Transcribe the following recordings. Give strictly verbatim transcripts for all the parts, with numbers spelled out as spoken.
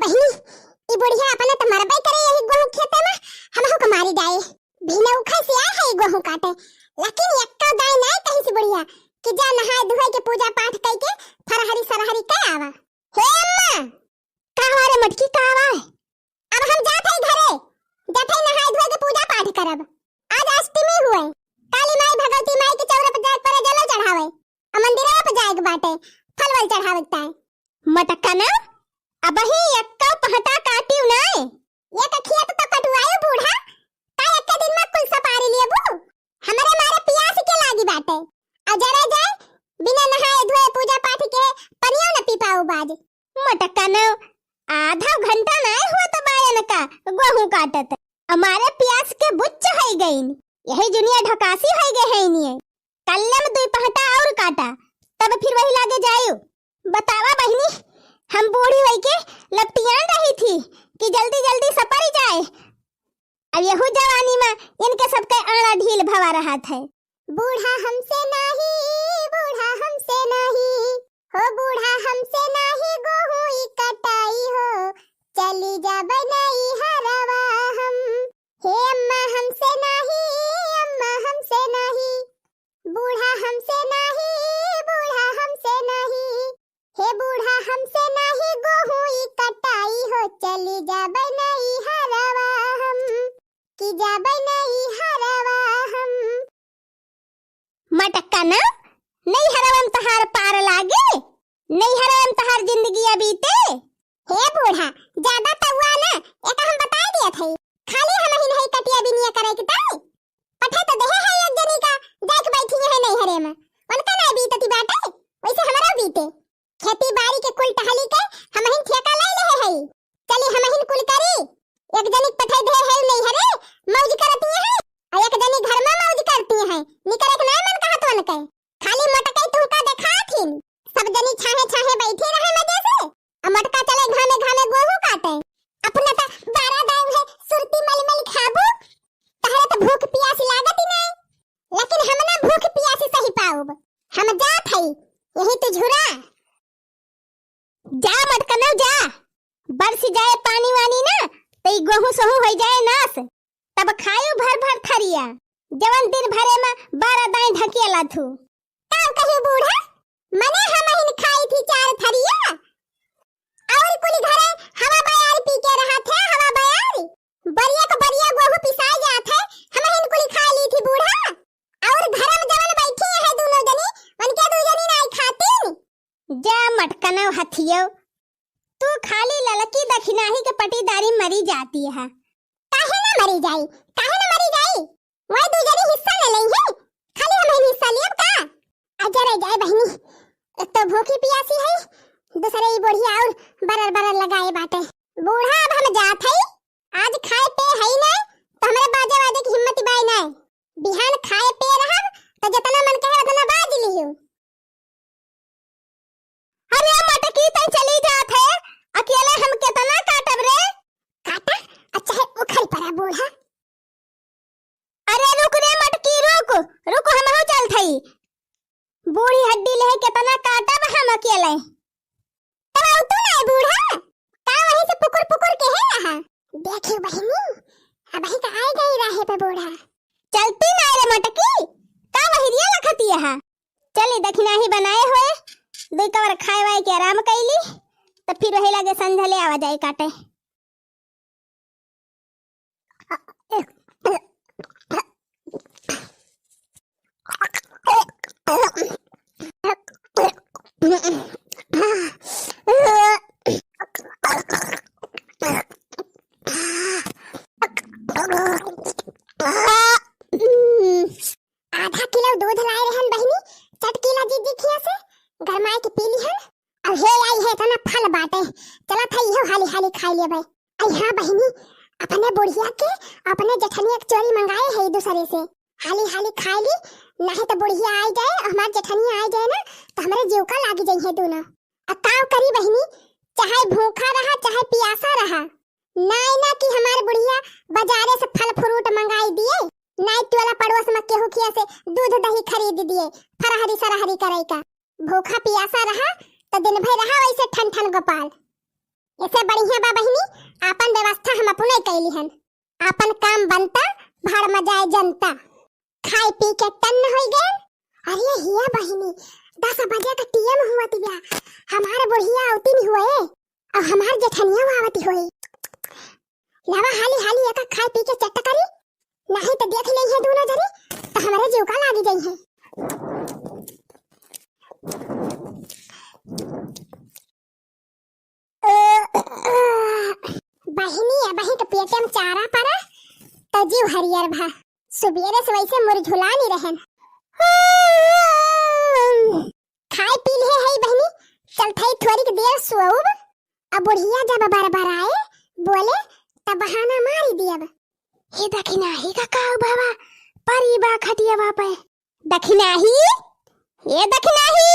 बहिनी, ई बुढ़िया अपने त मरबे करे यही गोहूँ खेते में, हमहू के मारी जाए। भिनौखा से आए है ई गोहूँ काटे, लेकिन एक्का दाई नाय कहीं से बुढ़िया कि जा नहाए धोए के पूजा पाठ कइके फरहरी सरहरी के आवा। हे अम्मा, का हुआ रे मटकी, का हुआ? अब हम जात हई घरे, जात हई नहाए धोए के पूजा पाठ करब। आज अष्टमी हुए, काली माई भगवती माई के चौरा पर जाए के परे जलो चढ़ावे, आ मंदिरवा पर जाए के बाटे, फल वल चढ़ावे के ताई। मटकना, अबही एक्का पहटा काटिउ नाय। एक खेत तो कटुआयो बूढ़ा, का एक्के दिन में कुल सपारी लेबू? हमरे मारे पियास के लागी बाटे। आ जरा जाए, बिना नहाए धोए पूजा पाठ के पनियो न पी पाऊ बाज। मटकनो, आधा घंटा नाय हुआ तो बायन का गोहूँ काटत। हमारे पियास के बुच्च है गईन, यही जुनिया ढकासी है गए है इनिये। कल्लम दुई पहटा और काटा, तब फिर वही लागे जायु। बतावा बहिनी, हम बूढ़ी होई के लपटियान रही थी कि जल्दी जल्दी सपरी जाए। अब यहू जवानी में इनके सबके आड़ा ढील भवा रहत है। बूढ़ा हमसे नाही, बूढ़ा हमसे नाही, हो बूढ़ा हमसे नाही गोहूँ ई कटाई हो, चली जाबै नैहरवा हम। हे अम्मा हमसे नाही, अम्मा हमसे नाही, बूढ़ा हमसे नाही, बूढ़ा हमसे नाही, हे बूढ़ा हमसे नाही गोहूँ ई कटाई हो, चली जाबै नैहरवा हम, कि जाबै नैहरवा हम। मटकना, नैहरवा में तहार पार लागे, नैहरवा में तहार जिंदगी बीते। हे बूढ़ा, ज्यादा तउआ ना, एका हम बताए दियत हई, खाली हमहिन हई कटिया बिनिया करे के ताई। पठे तो देहे है एक जनी का, जाके बैठी है नैहरे में। उनका ना बीतती बाटे, वैसे हमरा बीते। खेती बाड़ी के कुल टहली के हमहिन ठेका ले लेहे हई। चली हमहिन कुल करी। एक जनी के पठे देहे है नैहरे, मौज करती है। और एक जनी घर में मौज करती है। निकरे के ना मन कहत उनके। खाली मोटकई तुमका देखाथिन। सब जनी छाहे छाहे बैठे रहे मजे से। आ मोटका चले घामे घामे गोहूँ काटे। अपना त बारह दाई है सुरती मल मल खाबू। तहरे त भूख पियास लागत ही नहीं। लेकिन हम ना भूख पियास सही पाउब। हम जात हई, यही तू झुरा। जा मटकनऊ जा, बरस जाए पानी वानी ना, त ई गोहूँ सोहूँ होइ जाए नास, तब खायू भर भर थरिया, जवन दिन भरे में बारह दाई ढकिया लाथू। का कही बूढ़ा, मने हमहिन खाई थी चार थरिया, और कुल घरे हवा बयार पी के रहा थे, हवा बयार। बरिया को बरिया गोहूँ पिसाए जात है, हमहिन कुली खा ली थी बूढ़ा। और घर में जवन बैठी है दोनों जनी, उनके दू जनी नाई खाती। जा मटकनव हथियो, तू खाली ललकी दखिनाही के पटीदारी मरी जाती है। काहे ना मरी जाई, काहे ना मरी जाई? वही दू जनी हिस्सा ले लेई है, खाली हमहिन हिस्सा लेब का? आ जरे जाए बहिनी, एक तो भूखी पियासी है, दूसरे ई बुढ़िया और बरर बरर लगाए बाटे। बूढ़ा अब हम जात हई, आज खाए पे हई ना, तो हमरे बाजे वाजे की हिम्मत बाई ना। बिहान खाए पे रहब, तो जितना मन कहे उतना बाज लिहू। अरे मटकी तई चली जात है, अकेले हम केतना काटब रे? काटा, अच्छा है उखल पड़ा बूढ़ा। अरे रुक रे मटकी रुक, रुक हमहू चलत हई। बूढ़ी हड्डी लेहे केतना काटब हम अकेले। तब आऊ तू ना बूढ़ा, का वहीं से पुकुर पुकुर के है रहा? देखियो बहिनी, अबही तो आए गई रहे पे बूढ़ा। चलती ना रे मटकी, का वहिरिया लखती है? चली दखिनाही बनाए हुए, दुई कवर खाए वाए के आराम कैली, तो फिर वही लगे संझा ले आवा जाए काटे। आधा किलो दूध लाए रहन बहिनी, चटकीला जीजी खिया से गरमाए के पी लिहन। अब हे आई है इतना फल बाटे, चलत है इहो हाली हाली खाई लेबै। आई हाँ बहिनी, अपने बुढ़िया के अपने जेठनिया के चोरी मंगाए है दूसरे से, हाली हाली खाई ली, नहीं तो बुढ़िया आई जाए और हमार जेठनिया आई जाए ना, तो हमरे जीव का लागी जाई है दोनों। अब काव करी बहिनी, चाहे भूखा रहा चाहे पियासा रहा, नाई ना कि हमार बुढ़िया बाजारे से फल फ्रूट मंगाई दिए, नाई टोला पड़ोस में केहू खिया से दूध दही खरीद दिए, फरहरी सरहरी करे का। भूखा पियासा रहा तो दिन भर रहा वैसे ठन ठन गोपाल। एसे बढ़िया बा बहिनी, आपन व्यवस्था हम अपने कइली हन। आपन काम बनता, भाड़ में जाए जनता। खाए पी के टन्न होई गए। अरे हिया बहिनी, दस बजे का टीएम हुआ तिया, हमार बुढ़िया आवती नहीं हुए, और हमार जेठनिया आवती हुए। लावा हाली हाली एका खाए पी के चट्ट करी, नहीं तो देख ले है दोनों जनी, तो हमारे जीव का लागी जाई है। बहिनी, अबही के पेटे में चारा पड़ा, तो जीव हरियर भा। सुबेरे से वैसे मुरझुलानी रहन। खाए पी लिहे है बहिनी, चलत है थोड़ी के देर सोउब। अब बुढ़िया जब बरबराए बोले, तब बहाना मारी दियब। हे दखिनाही का काऊ बाबा, परी बा खटिया पे। दखिनाही, ए दखिनाही।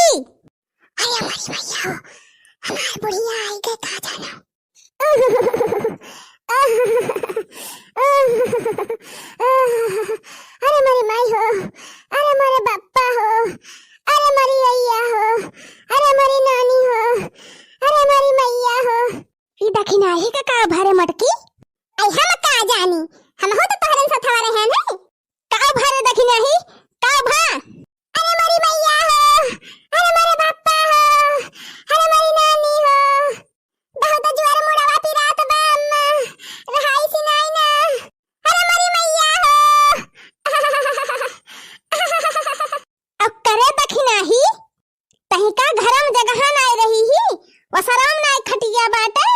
अरे हमारी मैया हो, हमार बुढ़िया आई गए, कहाँ जाना? अरे मोरी माई हो, अरे मोरे बापा हो, अरे मोरी अइया हो, अरे मोरी नानी हो, अरे मोरी मैया हो। ई दखिनाही का का भरे मटकी? आई हम का जानी, हम हो तो तोहरन सथवा रहे हैं। का भरे दखिनाही, का भा? अरे मोरी मैया हो, अरे मोरे बापा हो, अरे मोरी नानी हो, बहुत जोर मुड़वा पिरात बा अम्मा, रहाई सिनाई ना, अरे मोरी मैया हो। अब करे दखिनाही, तहिका घरम जगह नाय रही ही, वसराम नाय खटिया बाटे,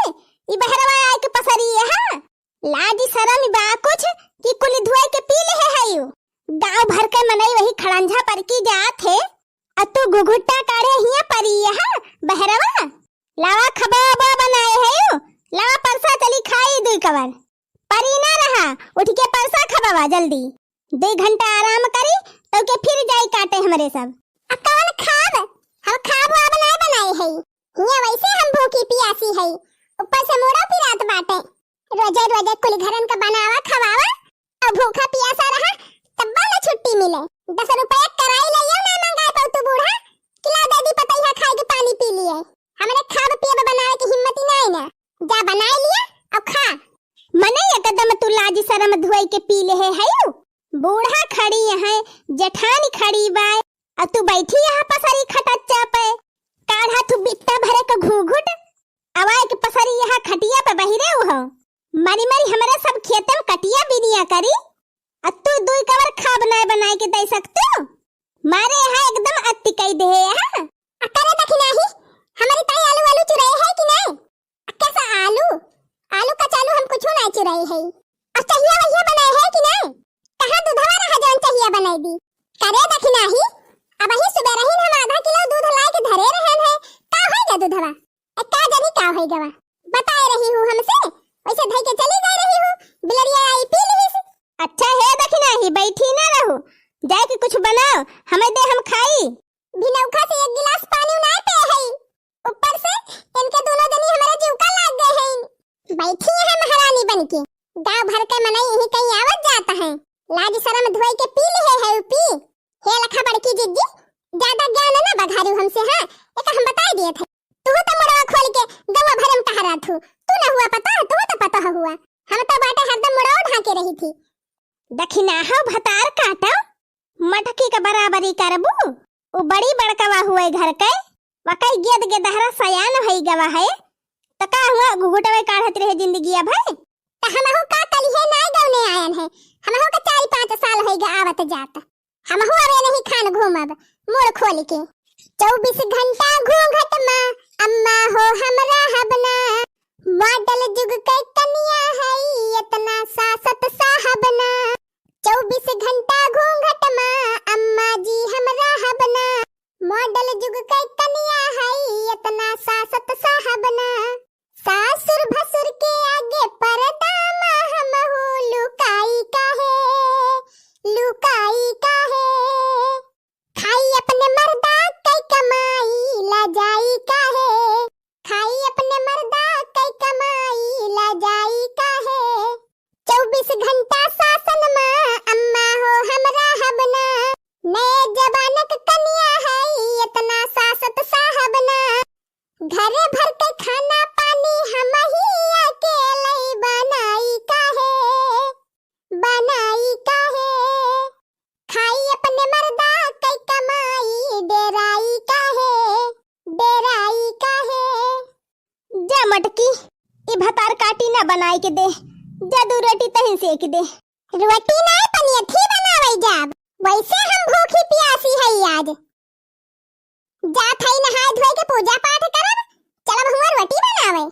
ई बहरवा आय के पसरी है। लाज सरम बा कुछ कि कुल धोए के पी ले है यू। गांव भर के मनई वही खड़ंझा पर की जात है, अ तू घुघुट्टा काढ़े हिया परी है बहरवा। लावा खबाबा बनाए है यू, लावा परसा चली खाई दुई कवर। परी ना रहा, उठ के परसा खबावा जल्दी। दुई घंटा आराम करी, तो के फिर जाई काटे हमरे सब। अब कवन खाब? हम खाब वाब नाय बनाए है। हिया वैसे हम भूखी पियासी है, ऊपर से मुड़ो पिरात बाटे। रोजे रोजे कुल घरन का बनावा खवावा, अब भूखा पियासा रहा, तब्बा न छुट्टी मिले। दस रुपया कराई लइयो ना मंगाए पाऊ तू बूढ़ा, कि ला दे दी पतैया खाए के पानी पी लिए। हमरे खाब पियब बनावे के हिम्मत ही नाय ना। जा बनाए लिया, अब खा। मने एकदम तू लाज सरम धोई के पी ले है, है यू? बूढ़ा खड़ी है, जेठानी खड़ी बाय, अ तू बैठी यहाँ पसरी खटच्चा पे। काढ़ा तू बित्ता भरे क घूघुट, अवाए के पसरी यहाँ खटिया पे बहिरे उहो। मरी मरी हमरे सब खेते में कटिया बिनिया करी, अ तू दुई कवर खाब नाय बनाए के दे सकतू। मारे यहाँ एकदम अति कई दे है यहाँ। अ करे दखिनाही, हमरी ताई आलू वालू चुराए है कि नाय? कैसा आलू? आलू कचालू हम कुछो नाय चुराई है। और चहिया वहिया बनाए है कि नाय? कहाँ दूधवा रहा जौन चहिया बनाई दी? करे दखिनाही, अबही सुबेरहिन हम आधा किलो दूध लाए के धरे रहन है। का होई गा दूधवा? ए, का जानी का होई गवा? बताए रही हूँ हमसे, वैसे धई के चली गई रही हूँ, बिलरिया आई पी लीस। अच्छा हे दखिनाही, बैठी ना रहू, जाए के कुछ बनाओ, हमें दे, हम खाई। भिनौखा से एक गिलास पानी ना पे है। ऊपर से इनके दोनों जनी हमारे जीव का लाग गए हैं। बैठी है महारानी बन के। गांव भर के मनई यही कहीं आवत जात है। लाज शरम धोई के पी लिहे है उ पी। हे लखा बड़की जिज्जी, ज्यादा ज्ञान ना बघारू हमसे, हाँ? एक हम बताई दिए थे। तू तो मुड़वा खोल के गवा भरम टहरा थू। तू ना हुआ पता, तू तो पता हुआ। हम तो बाटे हरदम मुड़वा ढाके रही थी। दखिनाहा भतार काटो, मटकी के बराबरी करबू? उ बड़ी बड़कवा हुए घर के, वकई गेद गेदहरा सयान होई गवा है, त का हुआ घुघुटवे काढ़त रहे जिंदगी अब है? त हमहू का कलिहे नाय गौने आयन है, हमहू का चार पाँच साल होई गा आवत जात, हमहू अबे नहीं खान घूमब मुड़ खोल के। चउबीस घंटा घूंघट मा अम्मा हो हम रहब ना, मॉडल जुग के कनिया हई, इतना सासत साहब ना। चउबीस घंटा घूंघट मा अम्मा जी हम रहब ना, मॉडल जुग के कनिया हई, इतना सासत साहब ना। सासुर भसुर के आगे पर्दा मा हम हो लुकाई काहे, लुकाई काहे। खाई अपने मर्दा के कमाई, ला जाई काहे? खाई अपने मर्दा मर्दा कई कमाई डेराई काहे, डेराई काहे। जा मटकी, ई भतार काटी ना बनाई के दे, जा दू रोटी तहिन सेक दे। रोटी ना पनियथी बनावे जाब, वैसे हम भूखी प्यासी है आज। जात हई नहाए धोए के पूजा पाठ करब, चलब हुआ रोटी बनावे।